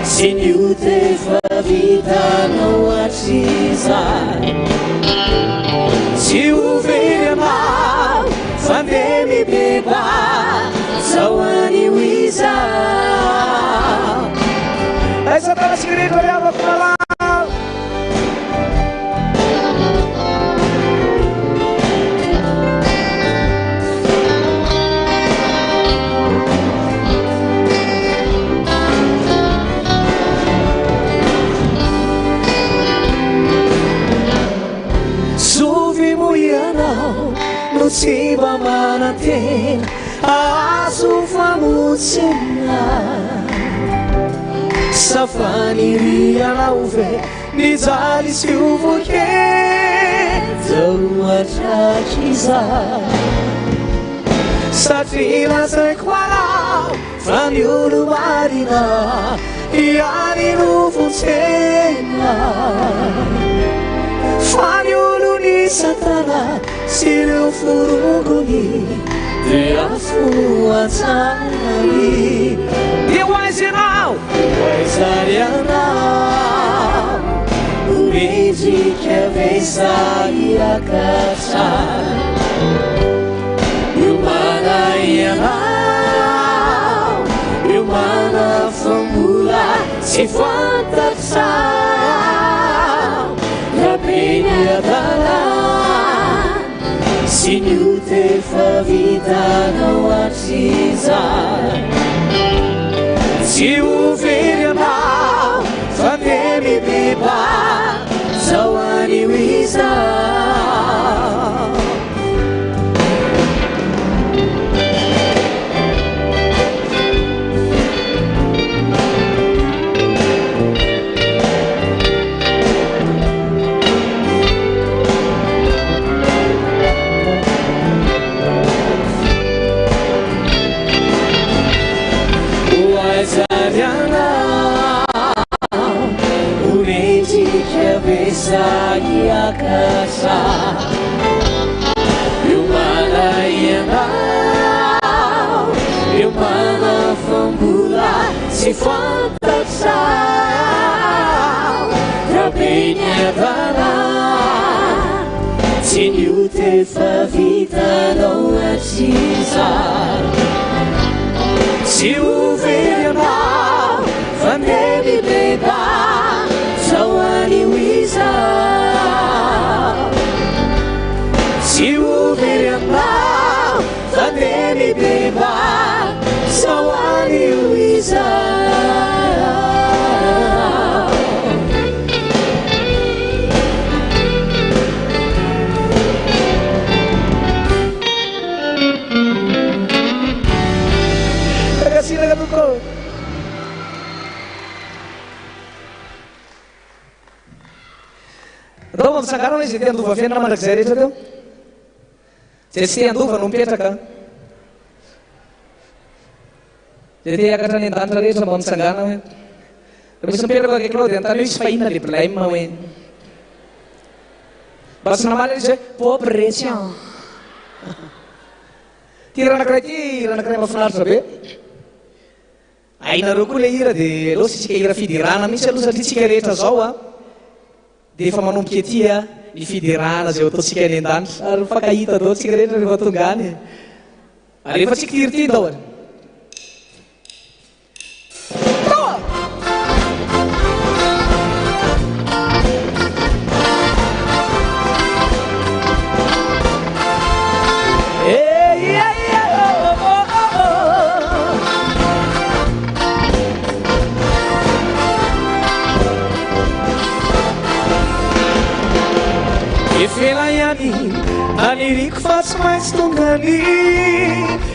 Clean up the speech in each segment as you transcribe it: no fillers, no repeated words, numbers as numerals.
Sy ny ota efa vitanao hatrizay. Tsy ho very ianao fa ndeha mibebaha zao anio izao. Aiza tana sy rehetra ry havako malala. Zovy moa ianao no tsy mba manantena ahazo famonjena Sa fanirianao ve nijaly sy ho voageja ho hatrak'izay Satria lazaiko anao fa ny olo-marina ihany no vonjena Fa ny olon'i Satana sy ireo forongony dia afo an-tany. Dia ho aiza ianao? Ho aiza ary ianao? Ho mendrika ve sa hiakatra? Miomàna ianao, miomàna fa mbola tsy fantatrao raha be ny adala sy ny ota efa vitanao hatrizay. Tsy ho very ianao fa ndeha mibebaha zao anio izao. Ho aiza ary ianao? Ho mendrika ve sa hiakatra? Miomàna ianao, miomàna fa mbola tsy fantatrao raha be ny adala tsy ny ota efa vitanao hatrizay. Tsy ho very ianao fa ndeha mibebaha zao anio izao. Tsy ho very ianao fa ndeha mibebaha zao anio izao. Mankasitraka tompoko. Andao mba mitsangana hoe izay te handova fiainana mandrakizay rehetra teo. Izay tsy te handova no mipetraka. Izay te hiakatra any an-danitra rehetra mba mitsangana hoe. Raha misy mipetraka eo akaikinao dia anontanio izy fa inona le blème hoe. Mba tsy namaly izy hoe pauvre retsy an. Ity hira anankiray ity hira anankiray mahafinaritra be. Hainareo koa ilay hira dia aleo asiantsika hira fiderana mihitsy aloha satria tsika rehetra zao a dia efa manomboka ety a ny fiderana izay ho ataontsika any an-danitra ary mifankahita daholo tsika rehetra rehefa tonga any e. Alefantsika ity hira ity ndao ary. Efa ela ihany naniriko fa tsy maintsy tonga ny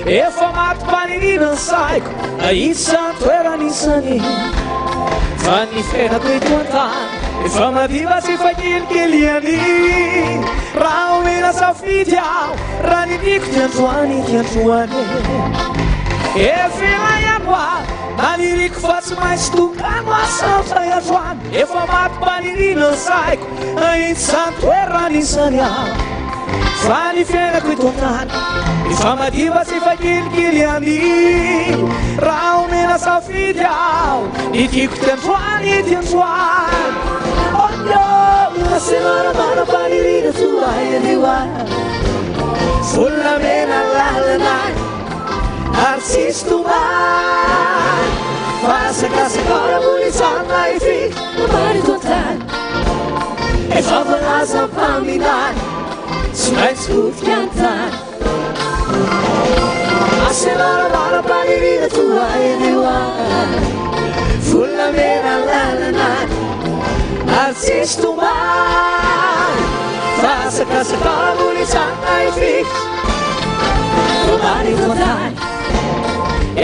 Efa matim-paniriana ny saiko Isan-toerana isany Fa ny fiainako eto an-tany Efa madiva sy efa kelikely ihany Raha omena safidy aho Raha ny tiako dia androany dia androany Efa ela ihany hoa Naniriko fa tsy maintsy tonga no sarotra androany Efa matim-paniriana ny saiko Isan-toerana isany aho Fa ny fiainako eto an-tany Efa madiva sy efa kelikely ihany Raha omena safidy aho. Ny tiako ty androany ty androany Oh no Asemanam-panirina toa ahy anio ahy Volamena lalana ary tsisy tomany Fa asakasaka raha mbola hijanona hifikitra Ambany eto an-tany Efa voalaza mpaminany Tsy maintsy potika ny tany Asemanam-panirina toa ahy anio ahy Volamena lalana ary tsisy tomany Fa asakasaka raha mbola hijanona hifikitra Ambany eto an-tany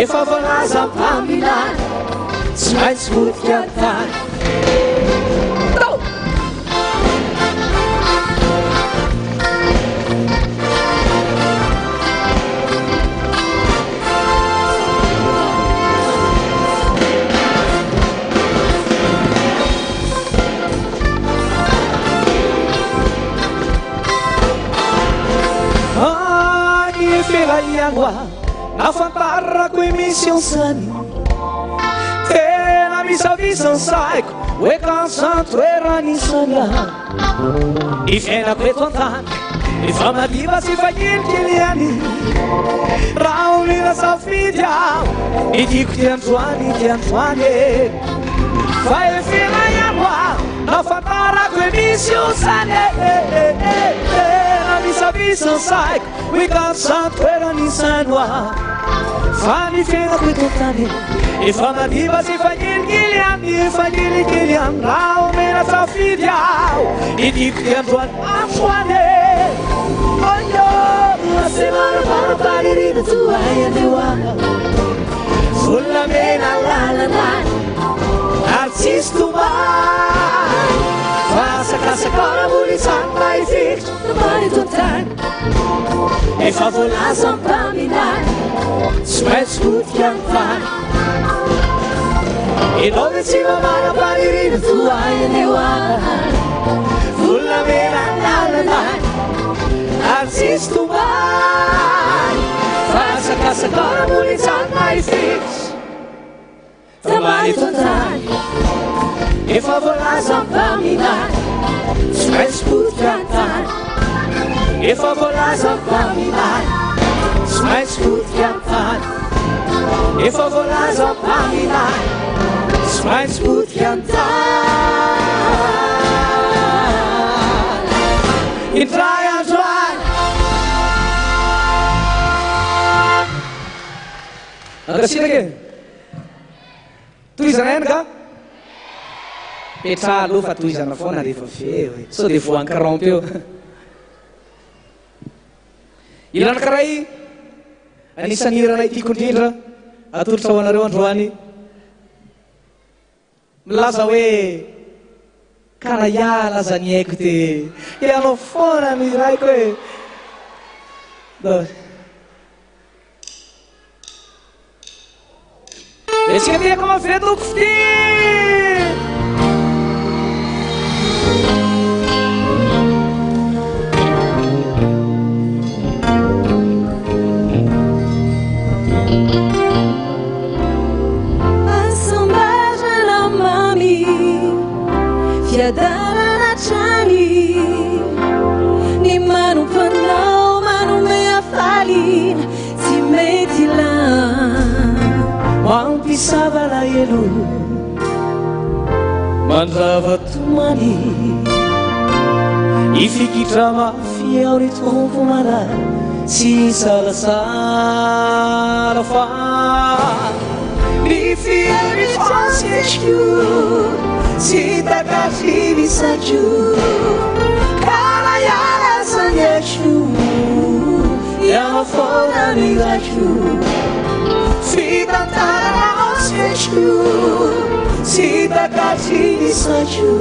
Efa voalaza mpaminany Tsy maintsy potika ny tany Tao! Any Felahiangoa Nafantarako hoe misy an'izany Tena misavisa ny saiko Hoe kansa toerana isany Ny fiainako eto an-tany Efa madiva sy efa kelikely ihany Raha omena safidy aho Ny tiako ty androany ty androany e Fa efa ela ihany ho aho Nafantarako hoe misy ozany e Tena misavisa ny saiko Hoe kansa toerana isany ho aho Fa ny fiainako eto an-tany Efa madiva sy efa kelikely ihany Efa kelikely ihany Raha omena safidy aho Ny tiako ty androany androany e Oh no Asemanam-panirina toa ahy anio aho Volamena lalana ary tsisy tomany Fa asakasaka raha mbola hijanona hifikitra Ambany eto an-tany Efa voalaza mpaminany Tsy maintsy potika ny tany Ianao ve tsy mba manam-paniriana toa ahy anio ahy Volamena lalana ary tsisy tomany Fa asakasaka raha mbola hijanona hifikitra Tambany eto an-tany Efa voalaza mpaminany Tsy maintsy potika ny tany Efa voalaza mpaminany Tsy maintsy potika ny tany Efa voalaza mpaminany Tsy maintsy potika ny tany Indray andro any Ankasitraka e! Tohizana ihany ka? Petraha aloha fa tohizana foana rehefa avy eo e. Sao dia voan'ny crampe eo. Hira anankiray anisan'ny hiranay tiako indrindra atolotra ho anareo androany. Milaza hoe ka na hiala aza ny aiko dia ianao foana no hiraiko e. Isika tiako mafy ve toko fitia. Hasambarana mamy, fiadanana hatrany. Ny manompo anao manome hafaliana tsy mety lany. Mampisava alahelo, mandrava tomany. Hifikitra mafy aho ry Tompo malala, tsy hisalasala fa ny fieritreriko tsy takatry ny saiko, ka na hiala aza ny aiko, ianao foana no iraiko. Fitantarana tsy haiko, tsy takatry ny saiko,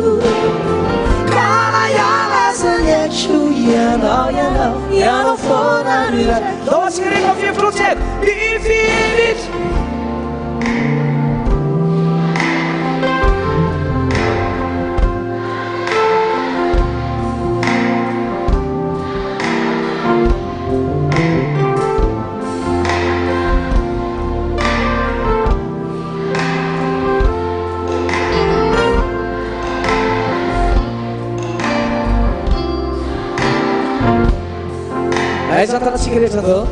ka na hiala aza ny aiko, ianao, ianao, ianao foana no iraiko. Ndao asika rehefa fihevitrao tsy haiko, ny fihevitro. tanantsika rehetra andao.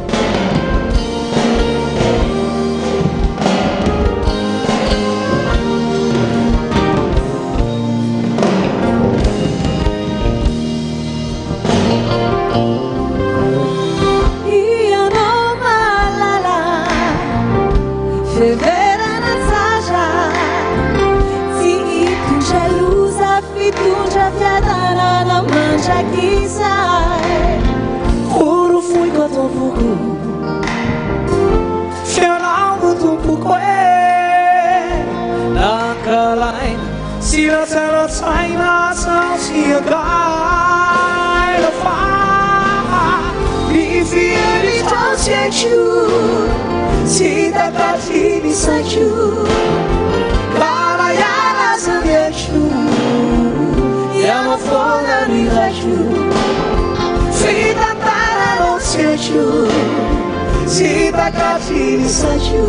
Ianao mahalala fiheverana tsara Tsy hitondra loza fitondra fiadanana mandrakizay Porofoiko ato am-poko F'ianao no tompoko e Nankalaina sy ratsaraitsaina sao tsy angaina Fa ny fiheritrao tsy haiko Tsy takatry ny saiko Ka na hiala aza ny aiko Ianao foana no iraiko Fitantaranao tsy haiko Tsy takatry ny saiko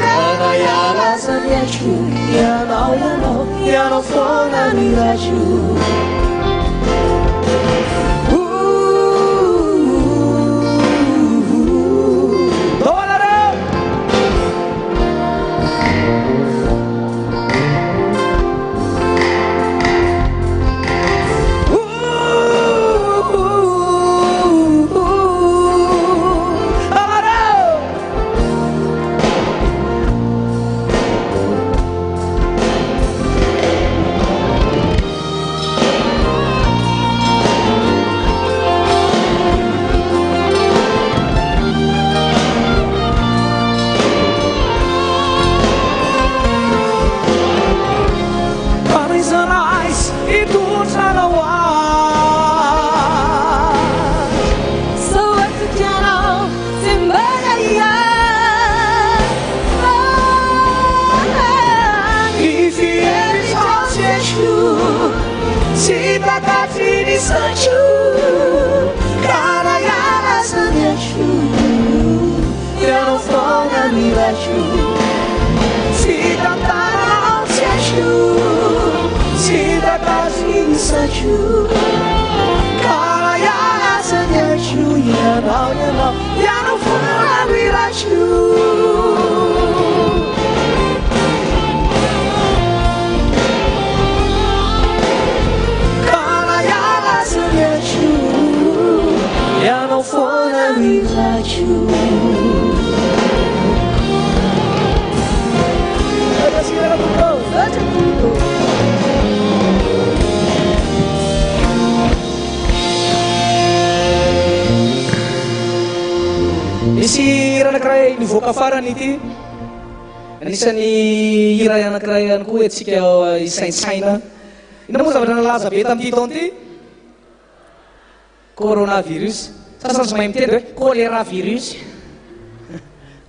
Ka na hiala aza ny aiko Ianao, ianao, ianao foana no iraiko Ndao anareo! Amareo! Fanohizana aiza hitondra anao ahy. Sao hatoky anao tsy mbola hiala. Ny fiheritrao tsy haiko, tsy takatry ny saiko, ka na hiala aza ny aiko, ianao foana no iraiko. Fitantaranao tsy haiko, tsy takatry ny saiko, ka na hiala aza ny aiko, ianao, ianao, ianao foana no iraiko. Ka na hiala aza ny aiko, ianao foana no iraiko. Misaotra tompoko. Misy hira anankiray nivoaka farany ity. Anisan'ny hira anankiray ihany koa antsika hisaintsaina. Inona moa zavatra nalaza be tamin'ity taona ity? Coronavirus. Sasany tsy mahay miteny hoe choleravirus.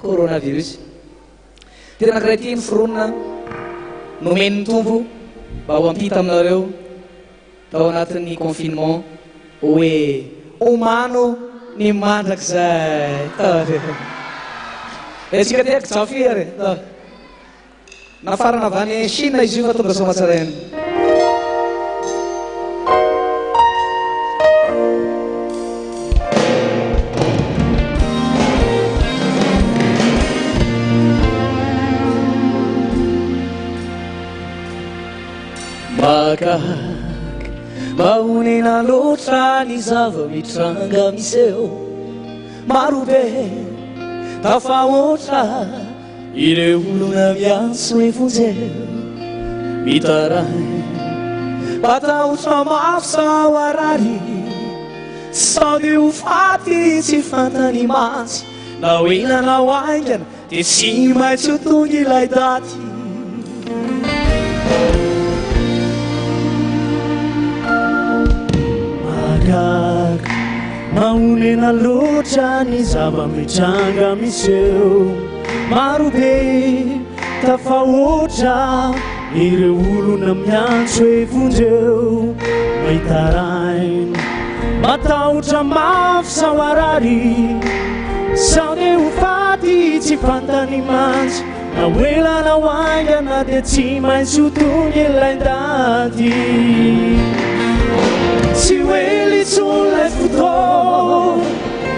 Coronavirus. Ity anankiray ity noforonina, nomen'ny Tompo mba ho ampita aminareo tao anatin'ny confinement hoe omano ny mandrakizay. Antsika ty Jafy ary. Nafarana avy any Chine izy io fa tonga soamatsara ihany. Mahagaga, mahonena loatra ny zava-mitranga miseho. Marobe, tafahoatra Ireo olona miantso hoe vonjeo, mitaraina, matahotra mafy sao harary, sao dia ho faty tsy fantany mantsy, na ho ela na ho haingana dia tsy maintsy ho tonga ilay daty. Mahagaga, mahonena loatra ny zava-mitranga miseho. Maro be tafahoatra ireo olona miantso hoe vonjeo, mitaraina, matahotra mafy sao harary, sao dia ho faty tsy fantany mantsy, na ho ela na ho haingana dia tsy maintsy ho tonga ilay daty. Tsy ho ela intsony ilay fotoana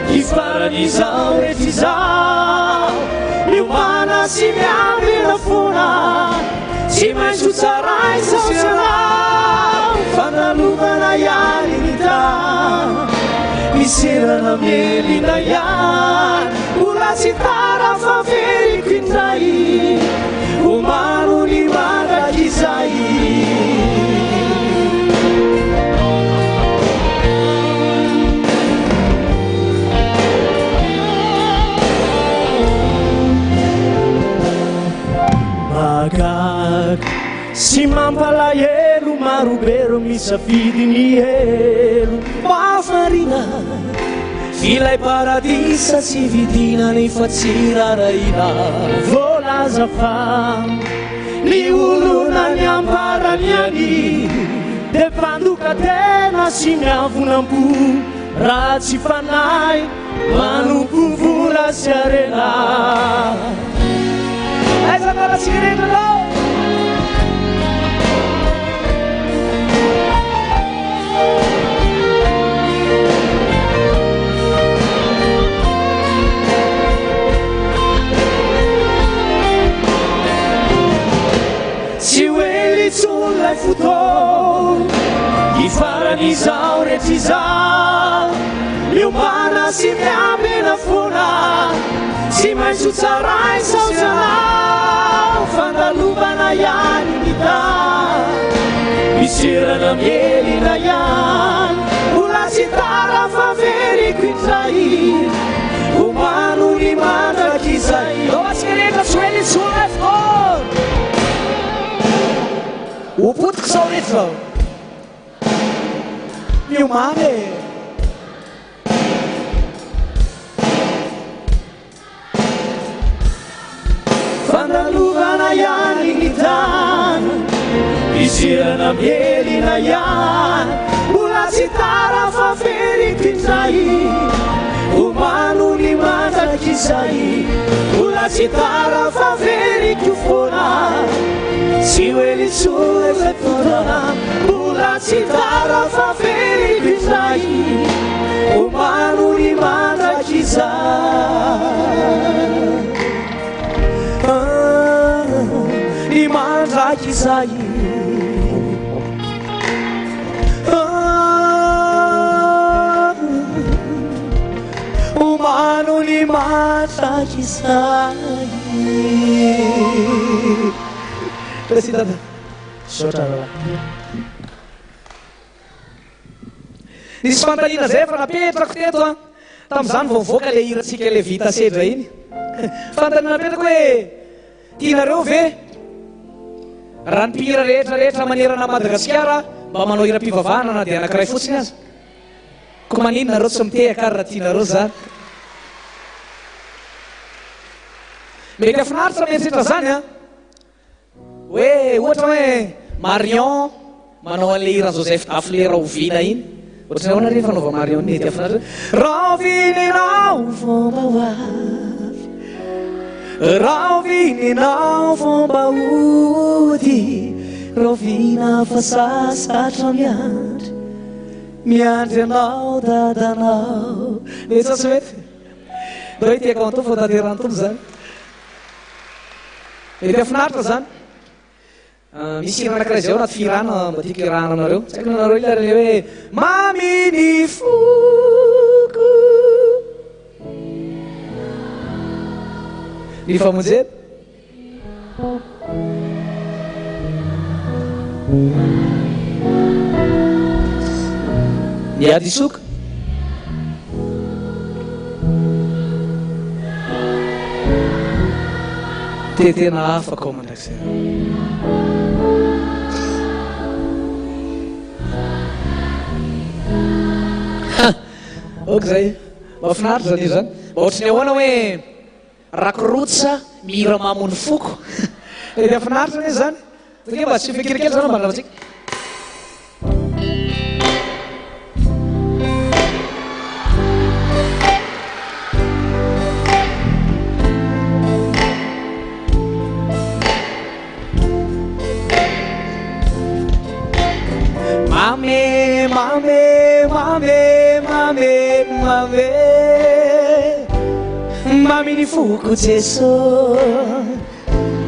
hifaran'izao rehetra izao. Miomàna sy miambina foana, tsy maintsy ho tsaraina izao sy ianao. Fandalovana ihany ny tany, miserana mielina ihany. Mbola tsy tara fa veriko indray, omano ny mandrakizay. Mahagaga sy mampalahelo marobe ireo misafidy ny helo. Mahafarina ilay paradisa tsy vidina nefa tsy rarahina. Voalaza fa Ny olona ny ambarany ihany dia mpandoka tena sy miavona am-po, ratsy fanahy, manompo vola sy harena. Aiza ny ratsy rehetra anao? Tsy ho ela intsony ilay fotoana hifaran'izao rehetra izao. Miomàna sy miambina foana, tsy maintsy ho tsaraina sao tsy hanao fandalovana ihany ny tany. Miserana mielina ihany, mbola tsy tara fa veriko indray. Omano ny mandrakizay. Antsika rehetra tsy ho ela intsony ilay fotoana. Ho potika izao rehetra izao. Miomàna e. Fandalovana ihany ny tany, Misirana mielina ihany, Mbola tsy tara fa feriko indray, Omano ny mandrakizay, Mbola tsy tara fa veriko foana, Tsy ho ela intsony ilay fotoana, Mbola tsy tara fa feriko indray, Omano ny mandrakizay. Ny mandrakizay. Omano ny mandrakizay. Merci Dada. Misaotra rahalahy. Nisy fanontaniana izay efa napetrako teto an, tamin'izany vao nivoaka ilay hirantsika ilay vita sedra iny. Fanontaniana napetrako hoe tianareo ve raha ny mpihira rehetra rehetra manerana an'i Madagasikara mba manao hiram-pivavahana na dia anankiray fotsiny aza? Koa maninona nareo tsy mitehaka ary raha tianareo izany? Mety hahafinaritra mieritreritra izany an! Hoe ohatra hoe Marion manao an'ilay hiran'i Joseph Dafle Rahoviana iny. Ohatran'ny ahoana re ny fanaovan'i Marion iny? Mety hahafinaritra. Rahoviana ianao vao mba ho avy? Rahoviana ianao vao mba hody? Rahoviana fa sasatra miandry, miandry anao dadanao. Mety sa tsy mety? Ndao hitehaka ao an-tompo fa tanterahan'ny Tompo izany. Mety hahafinaritra izany. Misy hira anankiray izay ao anaty fihirana mba tiako iarahana aminareo. Tsy haiko na nareo ilay ilay hoe Mamy ny foko. Ny famonjena. Ny hadisoako. Dia tena afaka ao mandrakizay. Ok zay. Mahafinaritra zany hira zany. Mba ohatry ny ahoana hoe Rakorotsa mihira mamo ny foko. Dia finaritra anie zany. Tonga mba asio feon-kira kely zany mba lavatsika. Mamy. mamy mamy mamy mamy Mamy ny foko Jeso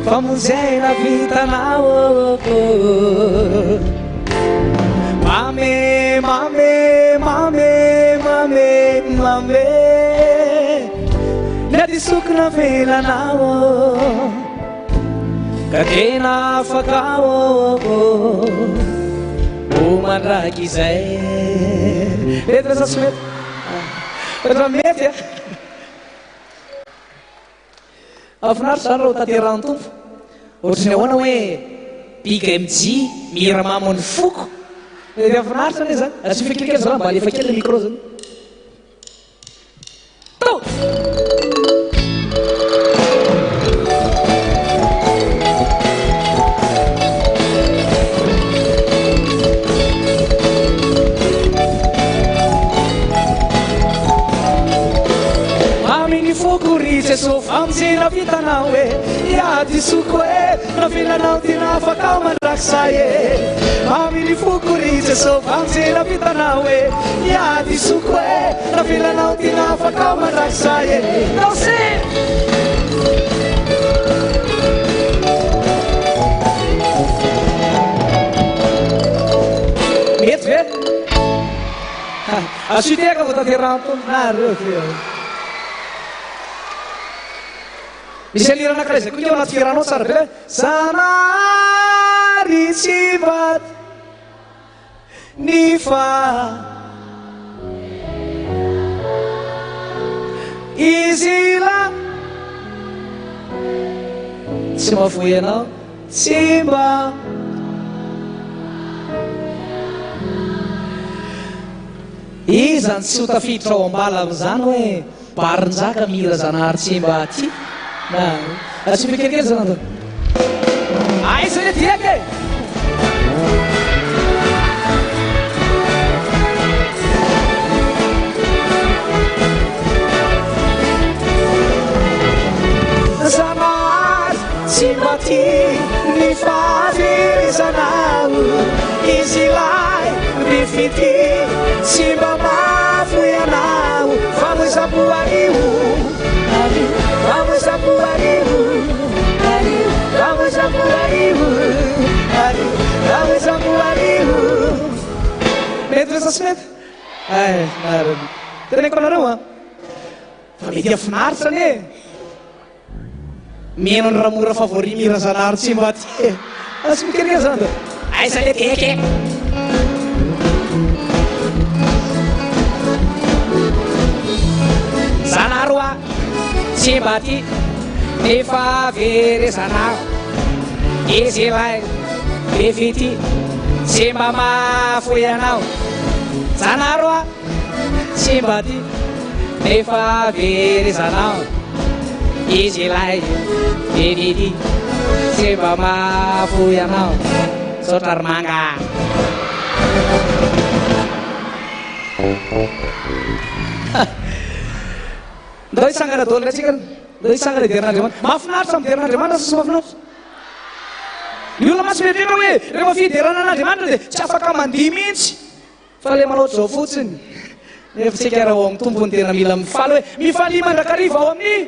Famonjena vitanao Mamy mamy mamy mamy mamy Ny hadisoko navelanao Ka tena afaka ô Ho mandrakizay Mety ve sa tsy mety? Ohatra mety a! Mahafinaritra izany raha ho tanterahan'ny Tompo. Ohatry ny ahoana hoe Big MJ mihira mamo ny foko. Dia mahafinaritra anie izany. Asio feo kelikely zalahy mba alefa kely le micro zany. Tao! Mamy ny foko ry Jeso famonjena vitanao e Ny hadisoko e navelanao tena afaka mandrakizay e Mamy ny foko ry Jeso famonjena vitanao e Ny hadisoko e navelanao tena afaka mandrakizay e Danse! Mety ve? Asio tehaka vao tanterahan'ny Tompo nareo ve ao. Misy an'hira anankiray izay koa nge ao anaty fihiranao tsara be hoe Zanahary tsy mba ny fa Izy la tsy mahafoy anao tsy mba Iza no tsy ho tafiditra ao am-bala amin'izany hoe Barinjaka mihira Zanahary tsy mba tia na Asio feo kelikely zany Anton. Aiza le diaka e! Zanahary tsy mba tia ny fahaverezanao Izy ilay be fitia tsy mba mahafoy anao Famoizam-po ario, ario, famoizam-po ario, ario, famoizam-po ario, ario, famoizam-po ario. Mety ve sa tsy mety? Ay, marina. Teneniko anareo an, fa mety hahafinaritra anie e. Mihaino an'i Ramora Favori mihira Zanahary tsy mba tia e! Asio mikerikeri zany da. Aiza le tehaka e! Zanahary hoa tsy mba tia nefa verezanao Izy ilay be fitia tsy mba mahafoy anao Zanahary hoa Tsy mba tia nefa verezanao Izy ilay be fitia tsy mba mahafoy anao Misaotra ry manga a! Ndao hitsangana daholo indray tsika, ndao hitsangana hidera an'Andriamanitra. Mahafinaritra midera an'Andriamanitra sa tsy mahafinaritra? Ny olona mantsy mieritreritra hoe rehefa fiderana an'Andriamanitra dia tsy afaka mandihy mihitsy. Fa le manao ohatr'izao fotsiny. Nefa tsika raha ao amin'ny Tompo no tena mila mifaly hoe mifalia mandrakariva ao amin'ny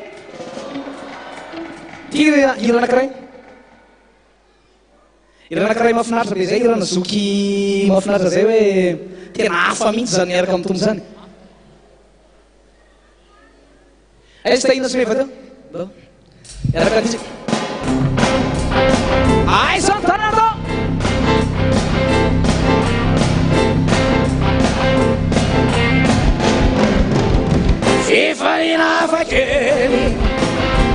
Ity hira anankiray. Hira anankiray mahafinaritra be izay, hirana zoky mahafinaritra izay hoe tena hafa mihitsy izany miaraka amin'ny Tompo izany. Aiza Tahina sy Meva teo? Ndao. Miaraka aty tsika. Aiza ny tanana tao? Fifaliana hafa kely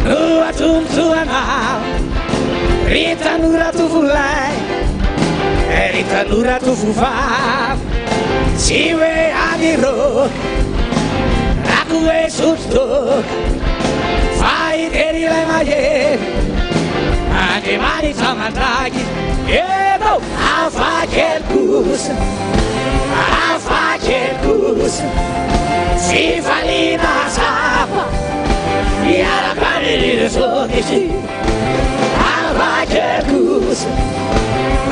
no atolotro anao Ry tanora tovolahy, ry tanora tovovavy Tsy hoe any roka Na koa hoe hisotro toaka Fa hitery ilay mahery Andriamanitra mandraky Eto hafa kely kosa Hafa kely kosa Fifaliana tsapa Miaraka amin'ireo zoky Hafa kely kosa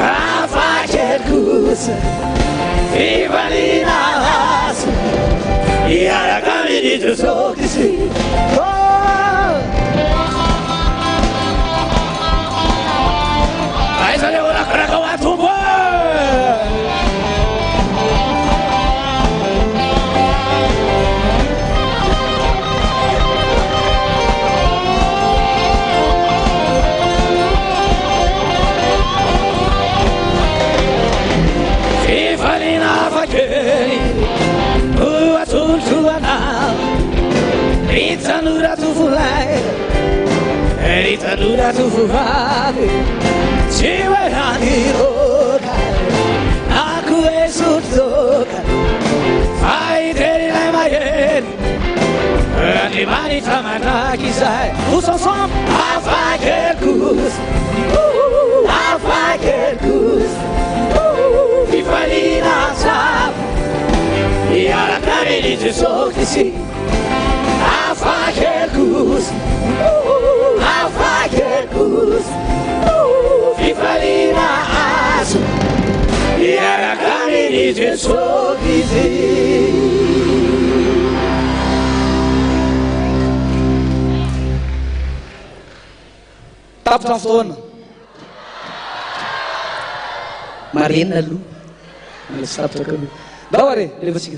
Hafa kely kosa. Fifaliana azo hiaraka amin'i Jesoa Kristy. Oh! Aiza le horakoraka ho an'ny Tompo e? Fifaliana hafa kely no atolotro anao, ry tanora tovolahy, ry tanora tovovavy, tsy hoe handiroka na koa hoe hisotro toaka, fa hitery ilay mahery, Andriamanitra mandrakizay. Tous ensemble, hafa kely kosa, hafa kely kosa, fifaliana tsapa miaraka amin'i Jesoa Kristy. Hafa kely kosa, hafa kely kosa, fifaliana azo miaraka amin'i Jesoa Kristy. Tapitra ny fotoana. Marenina aloha. Mbola tsy tapitra koa aloha. Ndao ary e, alefatsika.